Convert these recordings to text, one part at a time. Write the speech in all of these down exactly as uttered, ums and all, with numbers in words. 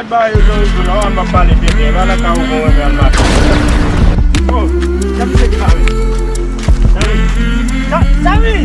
Ba yo jan yo di la, w ap pale tenten, pa nan ka ou konn wè al mache. Oh, sa misye ka wè. Samy! Sa-, Samy!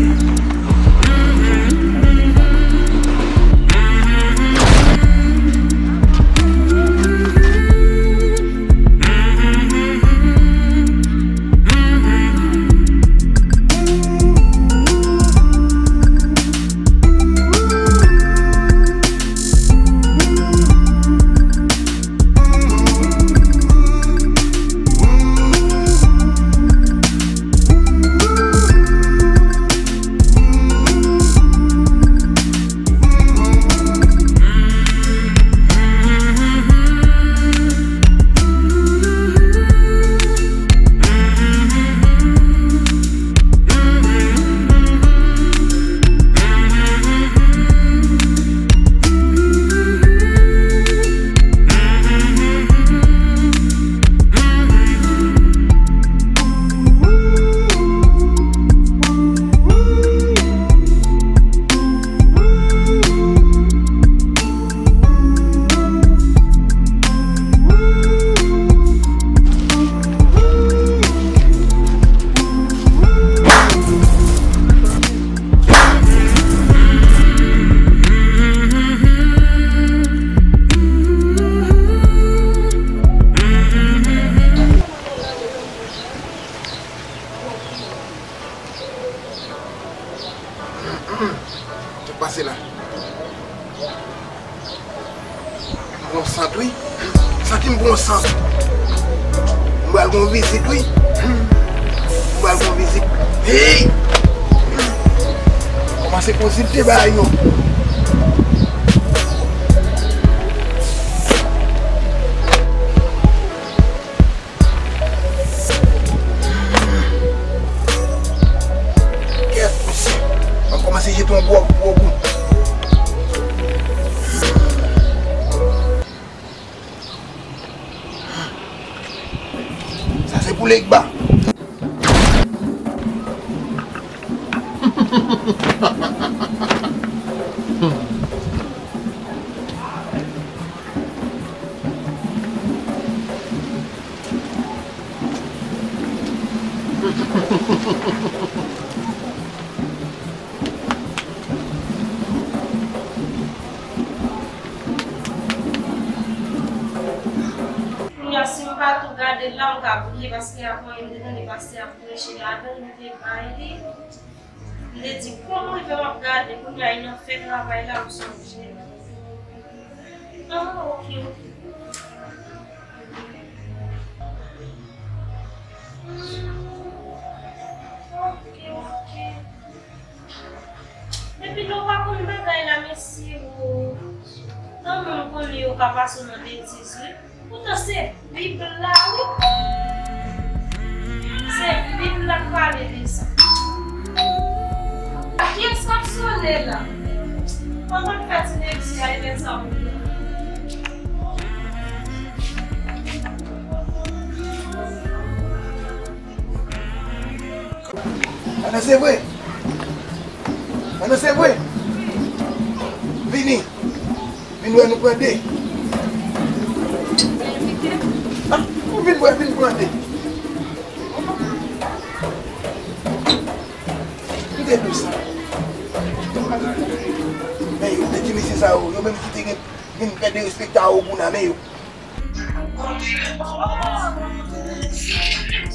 Sa k pase la? M pran sant, wi. Santi m pran sant. M pral gon vizit, wi. M pral gon vizit. Hey! Kòmanse konsilte bagay yo. Kèt, mesye. M ap kòmanse jete yon gwo, gwo kou. Sa se pou Legba. Kounye a, si m pa tou gade l la, m ka bliye, paske avan, m te tande pastè ap preche ladan, m te bay li. M te di, kòman rive m ap gade, kounye a, li nan fè travay la, m sonje. Ah, ok, ok. Ok, ok. Epi lè w pa konn bagay la, mesye, o. Nan menm konnen yo ka pase w nan betiz, wi. Poutan se Bib la, wi. Se Bib la k pale de sa. Kiyès k ap sone la? Kòman k fè ti Lexi a, e lè sa ou la? Ann, se vre. Ann, se vre. Vini. Vin wè nou pran de. Ah, ou vin wè, vin pran de. Kite dous. Men yo, de ti mesye sa yo, yo menm ki te gen, vin fè derespekte a Ogou nan men yo.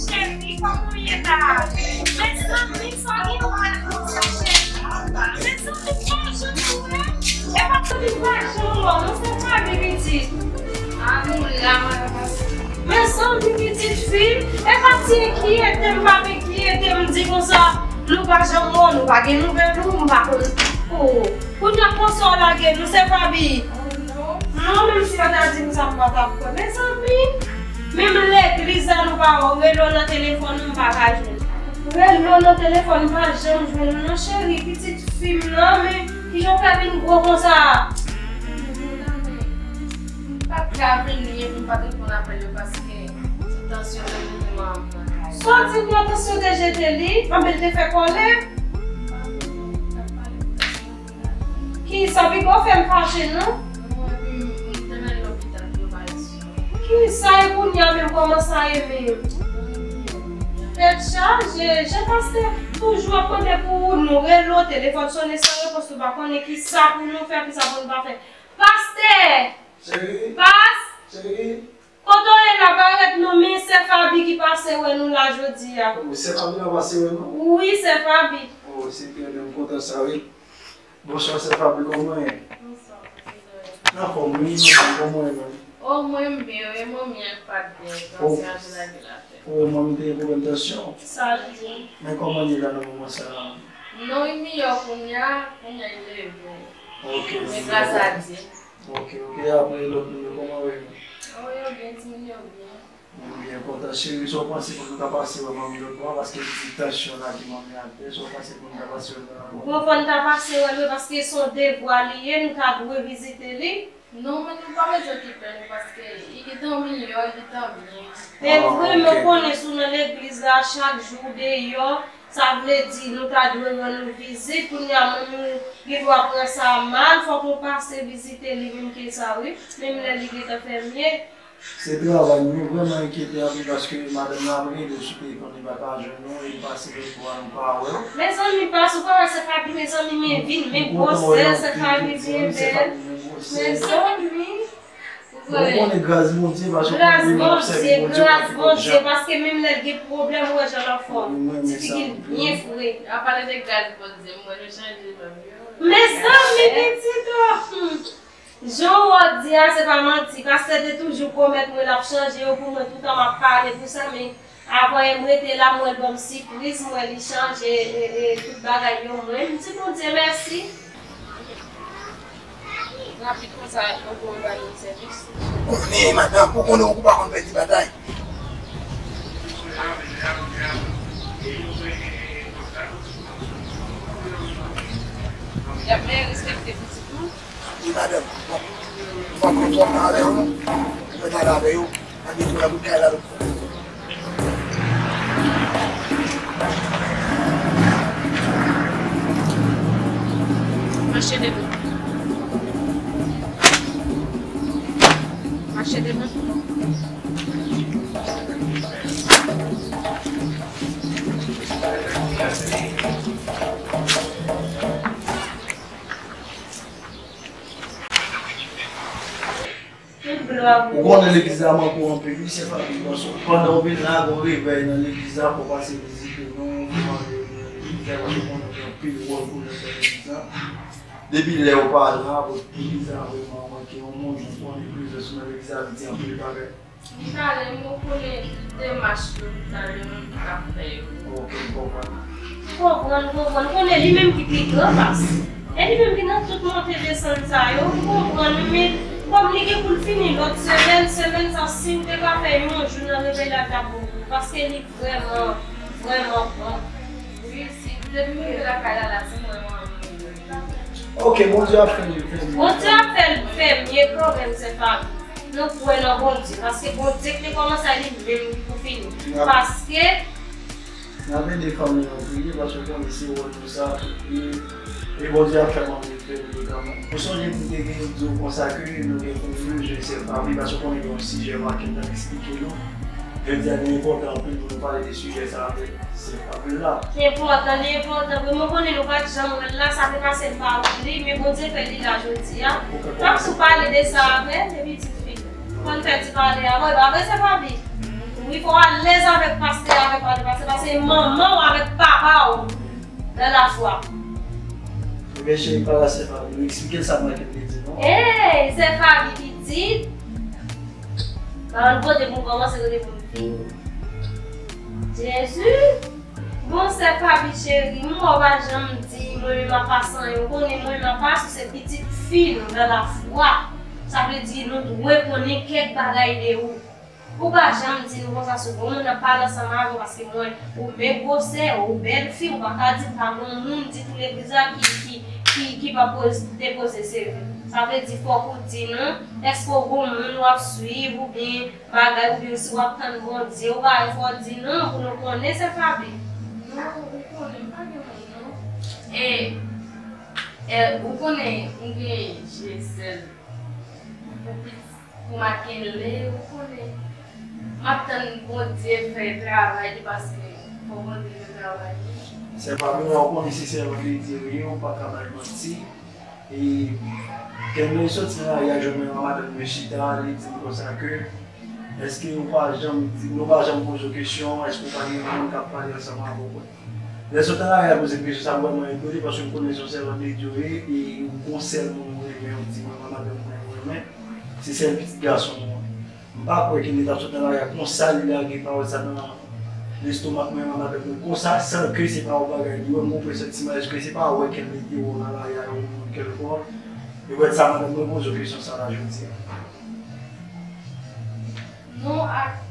Cheri, kòman w ye la? Mezanmi, sa gen mal konsa, cheri. Mezanmi, pa janm wè. E pa santi pa janm wè w, non, se pa bebe pitit. A, nou la, mwen la pase. Mezanmi, pitit fi m, e pa ti enkyete, m p ap enkyete, m di konsa, nou pa janm wè w, nou pa gen nouvèl ou, m pa konn. Oh, kounye a konsa w lage nou, se pa bebe. Non, menm si yo ta di m sa, m pa t ap kwè. Mezanmi, menm legliz la, nou pa wè w. Rele w nan telefòn, m pa ka jwenn. Rele w nan telefòn, m pa janm jwenn ou, non, cheri, pitit fi m nan, men kijan w fè vin gwo konsa? M pa t ka vini epi m pa t reponn apèl yo paske tansyon nan moman an nan kay. Sa w di m nan tansyon te jete li, anben l te fè kòlè? Kisa, piga w fè m fache, non? Non, m te mennen l lopital. Ki sa e kounye a menm, kòman sa ye menm? Tèt chaje, jan pastè toujou ap mande pou ou, nou rele w, telefòn sonnen san repons, nou pa konnen ki sa pou nou fè, ki sa pou nou pa fè. Pastè! Cheri! Pas! Cheri! Kote w ye la, parèt non, men sè Faby ki pase wè nou la jodi a. O, sè Faby la pase wè nou? Wi, sè Faby. O, se trè byen, m kontan sa, wi. Bonswa, sè Faby, kòman w ye? Bonswa, bonswa. Anfòm, wi, kòman w ye menm? O, mwen, m byen, e manmi an k pa t byen, paske a te lage lapè. O, manmi te gen pwoblèm tansyon? Sa l di. Men kòman l ye la nan moman sa a? Non, li miyò kounye a, kounye a li leve. Ok, men gras a Dye. Ok, ok. E apre lòt moun yo, kòman yo ye? O, yo byen, timoun yo byen. M byen kontan. Cheri, sa w panse pou nou ta pase wè manmi lòt bò a, paske li di tansyon lage manmi atè, sa w panse pou nou ta pase wè l lòt bò a? Bon, fò n ta pase wè l wi, paske se yon devwa li ye, nou ta dwe vizite li. Non, men nou pa bezwen okipe nou, paske li gentan miyò, li gentan byen. Men vre, men w konnen si w nan legliz la chak jou, w deyò, sa vle di nou ta dwe rann ou vizit. Kounye a, manmi w gen dwa pran sa mal, fòk nou pase vizite li menm ke sa, wi. Menm lè li gentan fèmye. Se travay, nou vrèman enkyete anpil paske madanm nan ap rele w sou telefòn, li pa ka jwenn ou, li pase lòt bò a, nou pa wè w. Mezanmi, pas ou pa wè sè Faby, mezanmi, men vin, men gwosè sè Faby byen bèl. Mezanmi. Bon, ou konnen gras Bondye, paske ou konnen nou obsève Bondye, gras Bondye, paske menm lè l gen pwoblèm, ou wè jan l anfòm. Ti figi l byen fre. An pale de gras Bondye, m wè nou chanje menm yo. Mezanmi, pitit o! Jan w di a, se pa manti. Pastè te toujou pwomèt mwen l ap chanje yo pou mwen, toutan m ap pale pou sa, men avan yè m rete la, m wè l ban m sipriz, m wè li chanje e, e, tout bagay yo. Mwen, m di Bondye mèsi. Rapid konsa, ou konn ba nou sèvis. Konnen, madanm, ou konnen ou pa konn pèdi batay. Y ap men respekte pitit nou. Wi, madanm. Bon, m pa pran twòp tan avè yo, non. Ou mèt ale avè yo. Ann dekouvè bout kay la, non. Mache devan. Mache devan. Ou konnen legliz la manke w anpil, wi, sè Faby, paske pandan w vin la, gen yon revèy nan legliz la, fò w pase vizite nou, nou mande w vin nan legliz la, paske w konnen w gen anpil wòl pou nou nan legliz la. Depi lè w pa la, bon, legliz la vrèman manke yon moun, ou konnen prezans ou nan legliz la vle di anpil bagay. M pale, m konnen demach yo, m pale, moun ki ka fè yo. Ok, m konprann. M konprann, m konprann. Konnen li menm ki pi gran pas. E li menm ki nan tout monte desann sa yo. M konprann, men kòm li gen pou l fini lòt semèn, semèn sa, si m te ka fè yon jou nan revèy la, t ap bon pou mwen. Paske li vrèman, vrèman bon. Wi, si depi m rive lakay la, la, se mwen, mwen, mwen, mwen. Ok, Bondye ap fè l, fè l. Bondye ap fè l fè mye kanmenm, sè Faby. Nou kwè nan Bondye, paske Bondye ki te kòmanse a, li menm ki pou fini. Paske. N ap ede fanmi yo priye, paske w konnen se wòl nou sa, e, e Bondye ap fè manmi fè l kanmenm. Ou sonje m te gen di w konsa ke nou gen pou nou jwenn sè Faby, paske w konnen gen yon sijè manke m t ap eksplike nou. Jodi a, li enpòtan anpil pou nou pale de sijè sa avèk sè Faby la. Li enpòtan, li enpòtan. Vre, mwen konnen nou pa t janm wè l la, sa te pase m pa wè li, men Bondye fè li la jodi a. Fòk nou pale de sa avè l, epi ti fi. Fò n fè ti pale avè l, pa vre, sè Faby? Wi, fò w alèz avèk pastè, avèk pale pastè, paske se manman w avèk papa w nan lafwa. Ebyen, cheri, pale a sè Faby, nou eksplike l sa manke m te di, non? Ey, sè Faby pitit! Pa yon kote pou m kòmanse, kote pou m fini. Jezi! Bon, sè Faby cheri, m wè w pa janm di mwen menm apa san yo. Ou konnen mwen menm apa sou se pitit fi nou nan lafwa. Sa vle di nou dwe konnen kèk bagay de ou. Ou pa janm di nou konsa sou bon moun ap pale ansanm avè w, paske mwen, ou men gwosè, ou bèl fi, ou pa ka di m pa gen yon moun ditou legliz la ki, ki, ki, ki pa poz-, depoze seve. Sa vle di fòk ou di nou, èske w gen yon moun w ap swiv oubyen bagay oubyen si w ap tann Bondye, ou pa fò di nou pou nou konnen sè Faby. Non, ou konnen m pa gen moun non. E, e, ou konnen m gen je sèl pou pitit, Pou Makenle, ou konnen. M ap tann Bondye fè travay li, paske fò Bondye fè travay li. Sè Fabiola, ou konnen se sèvant de Dye ou ye, ou pa ka bay manti. E Kenley soti nan lari a, jwenn mwen ak madanm mwen chita, li di m konsa ke, èske ou pa janm di, nou pa janm poze w kesyon, èske ou pa gen yon moun k ap pale ansanm avè w? Lè sot nan lari a poze m kesyon sa, m vrèman etone, paske m konnen se yon sèvant de Dye ou ye, e ou gon sèl moun ou renmen, ou di mwen, mwen madanm mwen ou renmen, se sèl pitit gason mwen. M pa kwè Kenley t ap sot nan lari a konsa, li lage pawòl sa nan lestomak mwen, mwen madanm mwen konsa, san ke se pa yon bagay li wè, m gon presantiman, èske se pa wè Kenley te wè w nan lari a, yon moun kèlkonk, e poutèt sa madanm mwen poze w kesyon sa la jodi a. Non, ak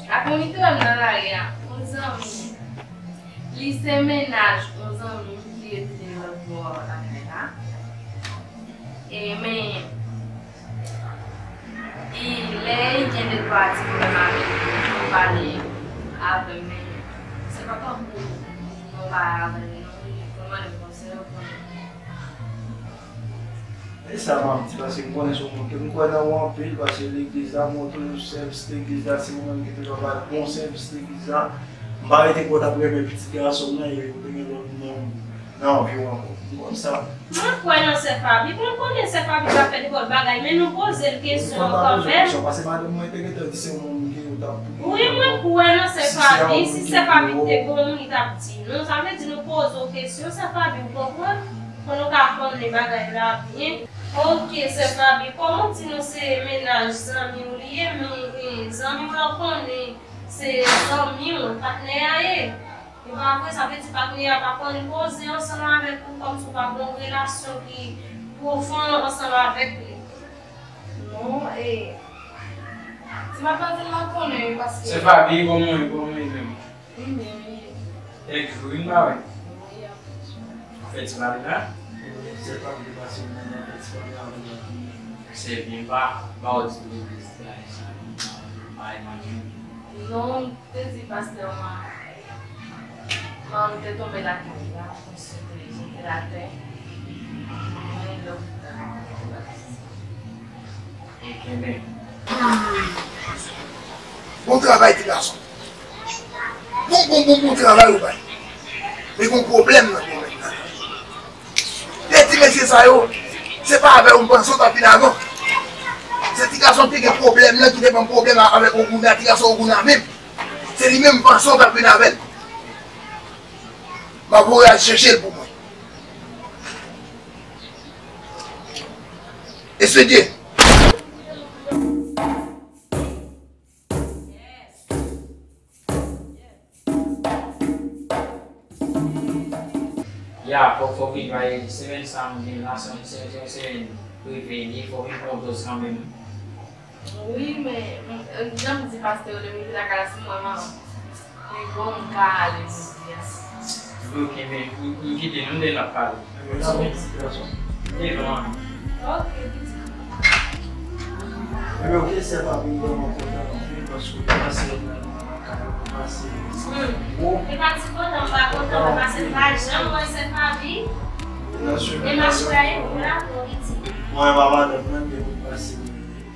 Ak moun ki te wè m nan lari a, yon zanmi. Li se mennaj yon zanmi m ki rete lòt bò lakay la. E men, e lè li gen de twa ti pwoblèm avèk li, li pale avè m, men se pa tankou mwen pale avè l non, li konn mande m konsèy, ou konnen. E sa m ap di, paske m konnen se yon moun ke m kwè nan ou anpil, paske legliz la, mwen toujou sèvis legliz la, se ou menm ki toujou ap bay bon sèvis legliz la. M pa rete kwè w t ap renmen pitit gason m nan, e ou te gen lòt nonm nan vi w ankò. M konn sa. Mwen kwè nan sè Faby, bon, m konnen sè Faby ka fè nenpòt bagay, men nou poze l kesyon kanmenm. Paske madanm mwen te gentan di se yon moun ke ou t ap priye. Wi, mwen kwè nan sè Faby, si sè Faby te bon moun, li t ap di nou. Sa vle di nou poze w kesyon, sè Faby, ou konprann? Pou nou ka konnen bagay la byen. Ok, sè Faby, kòman w di nou se mennaj zanmi w li ye, men, eh, zanmi w lan konnen se zanmi w, patnè a ye. E pa vre, sa vle di patnè a pa konn koze ansanm avèk ou, kòmsi w pa gen yon relasyon ki pwofon ansanm avèk li. Non, e, ti matmwazèl la konnen, wi, paske sè Faby, kòman w ye, kòman w ye menm? Wi, men wi. Kèk jou, wi, m pa wè. Wi, anpil jou. Ou fè ti pale la? Wi, sè Faby pase mwen nan fè ti pale avè l. Se byen, pa, pa w di legliz la, e sa, pa imajine. Non, m te di pastè w, m te tonbe lakay la, m sot, m sot atè. Mwen, lè w Ok, men. Bon travay, ti gason. Bon, bon, bon, bon travay ou bay. Men gon pwoblèm nan domèn nan. De ti mesye sa yo, se pa avè yo m panse w t ap vin avan. Se ti gason ki te gen pwoblèm nan, ki te ban m pwoblèm a- avèk Ogouna, ti gason Ogouna menm. Se li menm m panse w t ap vin avè l. M ap voye al chèche l pou mwen. Espedye. Ya, fòk, fòk vin bay semèn sa nou gen la, se, se, se, semèn preveni, fòk vin pran yon dòz kanmenm. Wi, men, m, jan m di pastè yo, lè m rive lakay la, si m wè manman m, men bon, m ka ale jodi a. Wi, ok, men, m, m kite nou, m te n ap pale. Devan. Ok, pitit. Ebyen, ok, sè Faby, m vrèman kontan anpil paske w pase nan kay la, w pase. Hmm. E pa ti kontan, m pa kontan, paske m pa janm wè sè Faby. Demach ou la, e pou la, pou pitit. Mwen, madanm mwen, m gen pou pase.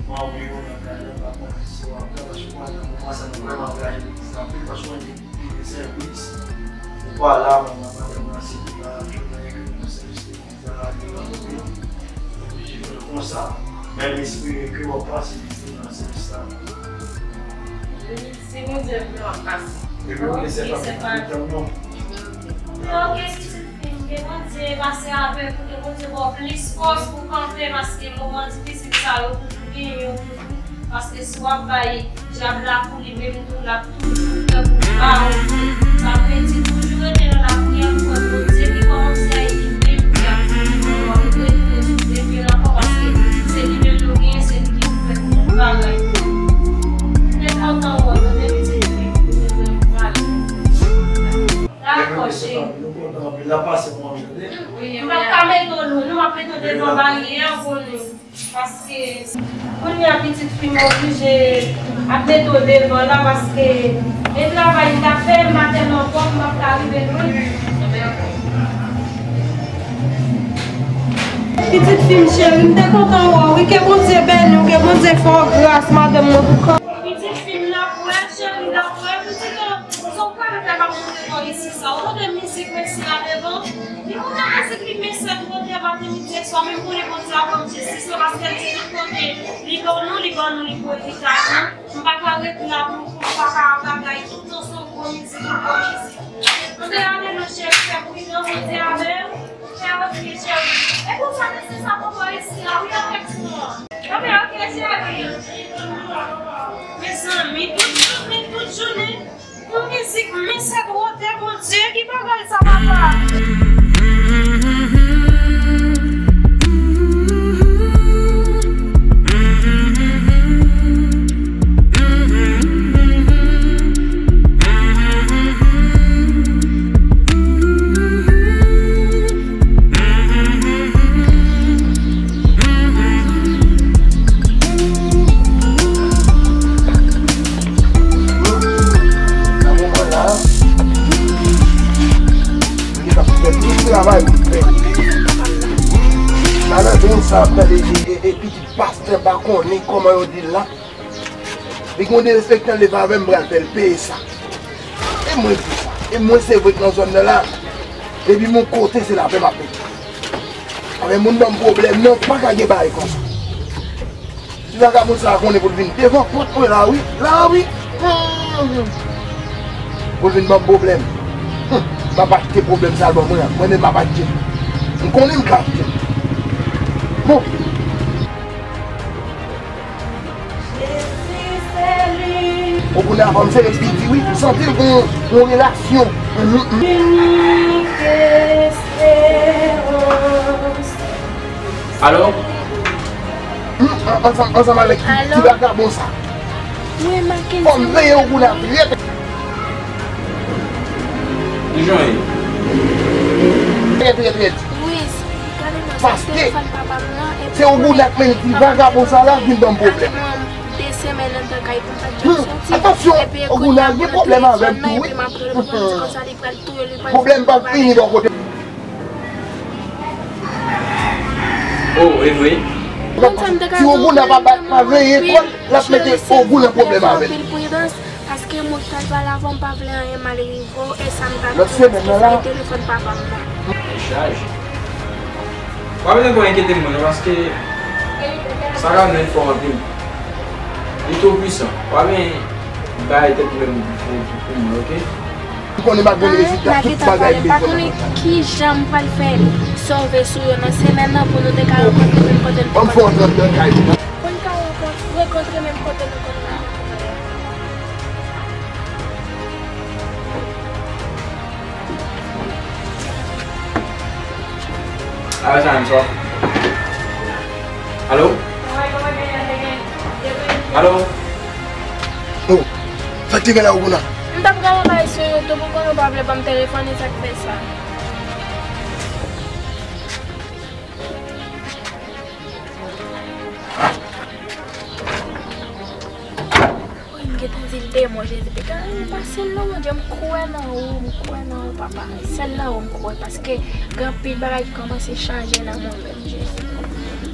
Mwen, wi, w nan kay la, m pa konnen si w ap pran, paske w konnen nan moman sa, nou vrèman angaje legliz la anpil, paske w gen pil de sèvis. Ou pa la, mwen, madanm nan, se li la, jounen enkli nan sèvis legliz la, li la, li oblije fè l konsa. Men m espere ke w ap pase pito nan sèvis la. Si Bondye vle, w ap pase. Epi w gen sèvis ap tann nou. Ok, pitit fi m, ke Bondye pase avèk ou, ke Bondye ba w plis fòs pou kanpe, paske moman difisil sa yo toujou genyen yo toujou. Paske si w ap bay dyab la kou li menm tou, l ap toujou fè pou pa w. Sa vle di toujou rete nan lapriyè, kwè Bondye ki kòmanse a, e li menm ki ap fini. W ap rete toujou depi ankò, paske se li menm nou genyen, se li ki pou fè tout bagay. Mwen kontan wè w, tande pitit fi. Dakò, cheri. Nou kontan anpil. N ap pase mwen, tande. Wi, m p ap ka mete w lwen, non, m ap mete w devan baryè a, ou konnen. Paske, kounye a, pitit fi m oblije ap mete w devan la, paske e travay m t ap fè, m pa tèlman bon, m p ap ka rive lwen. Pitit fi m cheri, m te kontan wè w wi. Ke Bondye beni w, ke Bondye fè w gras, madanm mwen, pou kan. Pitit fi m, n ap wè, cheri, n ap wè. Pitit, sa w ka fè pa montre kò isi sa. Ou tande mizik mesye a devan? Li konn mizik li, mesye twò tè maten, midi e swa, men m konnen Bondye ap ban m jistis mwen, paske l di tout kote li ban nou, li ban nou, li pou eritaj nou. M pa ka ret la pou, pou m pa ka bagay tout nan son gwo mizik, gwo mizik. Antre ale non cheri, fè pridan, Bondye avè w. Fè ok cheri. E konsa mesye sa poko isi la wi avèk nou. Antre ok cheri. Mezanmi, tout jounen, tout jounen, yon mizik, men se gwotè Bondye ki bagay sa papa. Nan moman la, m gentan fè tout travay pou m fè. Malandren sa ap tande, e, e, e pitit pastè pa konnen kòman yo di l la. Li gon derespektan l devan avè m, m pral fè l peye sa. E mwen di sa. E mwen se vre k nan zòn nan la. Depi m yon kote se lapè m ap mete. Anben moun ban m pwoblèm non, pa ka gen bagay konsa. Ti vagabon sa konnen pou l vin devan pòt mwen la wi. La wi. Hmm. Pou l vin ban m pwoblèm. Hmm. M ap achte pwoblèm sa l ban mwen an. Mwen menm m ap achte l. M konnen m ka achte l. Bon. Jezi se li. Ou konnen avan m sere Bidi wi, m santi l gon, gon relasyon. Mhm, mhm. Inik esperans. Alo? Hmm, an-, ansanm, ansanm avèk ti, ti vagabon sa. Wi, Mackenzie. Fò m veye ou kounye a trèt. Kijan w ye? Trèt, trèt, trèt. Wi, gade non, se telefòn papa m nan, epi se ou konnen, kounye a k mennen ti vagabon sa la vin ban m pwoblèm. De semèn anndan kay pou m pa t janm soti. Hmm, atansyon, epi ou kounye a gen pwoblèm avè m tou wi. Epi m ap rele pou m di konsa li pral touye, li pral fè m bagay. Pwoblèm p ap fini bò kote. Oh, e vre? Si Ogou nan pa, pa veye kò l, l ap mete Ogou nan pwoblèm avè l. Paske moun k t al pale avan m pa vle anyen mal rive w, e sa m ta di w, paske se telefòn papa m nan. Li chaj. Pa bezwen twò enkyete m non, paske sa ka vin fò anpil. Li two pwisan. Pa bezwen bay tèt ou menm pou, pou, pou mwen, oke? M konnen m ap jwenn rezilta tout bagay m bezwen nan mond lan. Pa konnen kijan m pral fè sove sou yo nan semèn nan pou nou te ka rankontre menm kote nou te konn. Ban m fè yon trant nan kay ou. Pou n ka rankontre, rankontre menm kote nou konn rankontre a. Alo, sa menm sa. Alo? Alo? Oh, sa k te gen la, Ogou nan? M t ap gade yon bagay sou YouTube, ou konnen w pa vle ban m telefòn, e sa k fè sa. Wi, m gentan di l demon Jezi. Piga, m pase l non, Bondye, m kwè nan ou, m kwè nan ou, papa. Sèl nan ou m kwè, paske gen anpil bagay ki kòmanse chanje nan mwen menm, Jezi.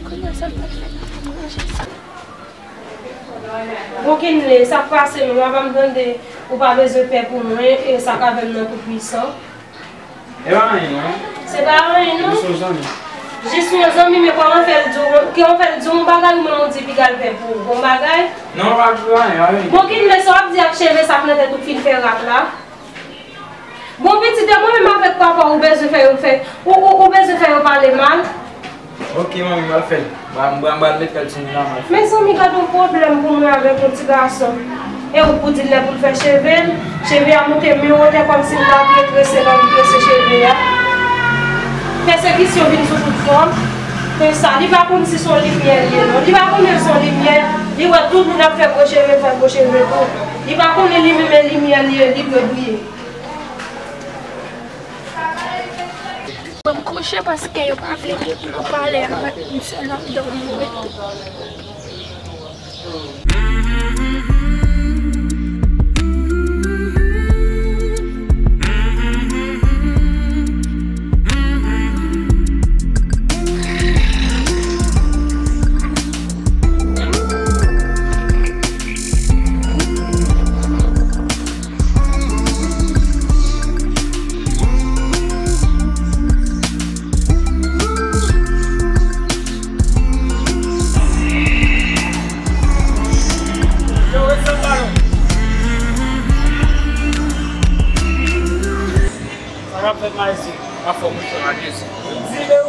Kounye a, sa m pral fè nan mwen, Jezi. Bon, Kinley, sa k pase menm? Apa m tande ou pa bezwen pè pou mwen, e sa k avè m nan Toupwisan. E pa anyen non. Se pa anyen non. Jis yon zanmi. Jis yon zanmi, men kòman fè l di w, kòman fè l di w yon bagay, ou menm ou di piga l pè pou ou. Bon bagay. Non, pa di anyen, pa vini. Bon, Kinley, sa w ap di ak cheve sa k nan tèt ou k fin fè rak la? Bon, pitit, e mwen menm avèk papa w, ou bezwen fè yo fè, ou, ou, ou bezwen fè yo pale mal? Ok, manmi, m al fè l. M pral, m pral, m pral met kal sou moun la, m al fè l. Mezanmi, gade yon pwoblèm pou mwen avèk yon ti gason. E ou pou di l lè pou l fè cheve l, cheve a moute men wotè kòmsi l t ap trese l, anvi trese cheve a. Pèsekisyon vin sou tout fòm. Men sa, li pa konn si se yon limyè l ye non. Li pa konnen l se yon limyè. Li wè tout moun ap fè gwo cheve, fè gwo cheve tou. Li pa konnen li menm e limyè l ye, li dwe briye. Ban m kouche paske yo pa vle nou pale avèk m, sèl ap dòmi wi.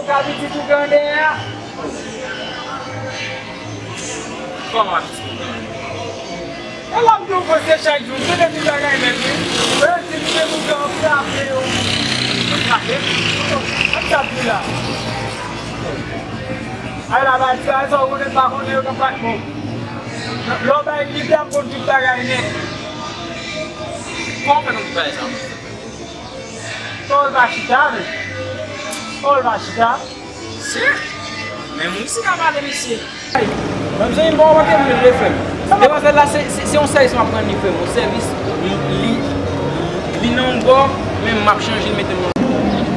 Ka pitit ou grandè a. Kòman w ap di? E lòm di w konse chak jou, se depi bagay nèt wi. Yo di m se moun yo frape yo. Yo frape? An t ap di la. Ay la ba di ay sa w konnen pa konnen yo ka pa bon. Lè w bay lide ap konn tout bagay nèt. Kòman w fè konn tout bagay sa? Pawòl pa chita, men. Pawòl pa chita. Se menm isi ka pale, mesye. Ay, mwen bezwen yon bon mwen te vle vle frè m. Demwazèl la, se, se, se yon sèvis m ap rann li, frè m. Yon sèvis, li, li nan yon bò, men m ap chanje l, mete l nan.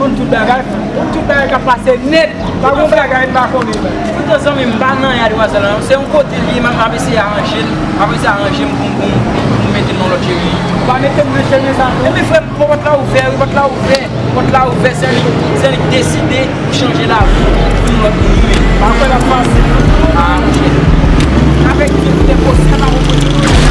Konn tout bagay, konn tout bagay k ap pase nèt. Pa gon bagay m pa konnen, men. Poutan, zanmi m, m pa nan anyen a demwazèl la, non. Se yon kote l ye, m ap, m ap eseye aranje l, m ap eseye aranje m pou m, pou m, pou m mete l nan lòt chemen. Ou pa mete m nan chemen sa, non. Ebyen, frè m, pòt la ouvè, wi, pòt la ouvè. Pòt la ouvè, sèl li, sèl li deside pou chanje lavi pou yon lòt moun, wi. Pa kwè l ap fasil. Ah, monchè. Avèk Dye, tout est possible.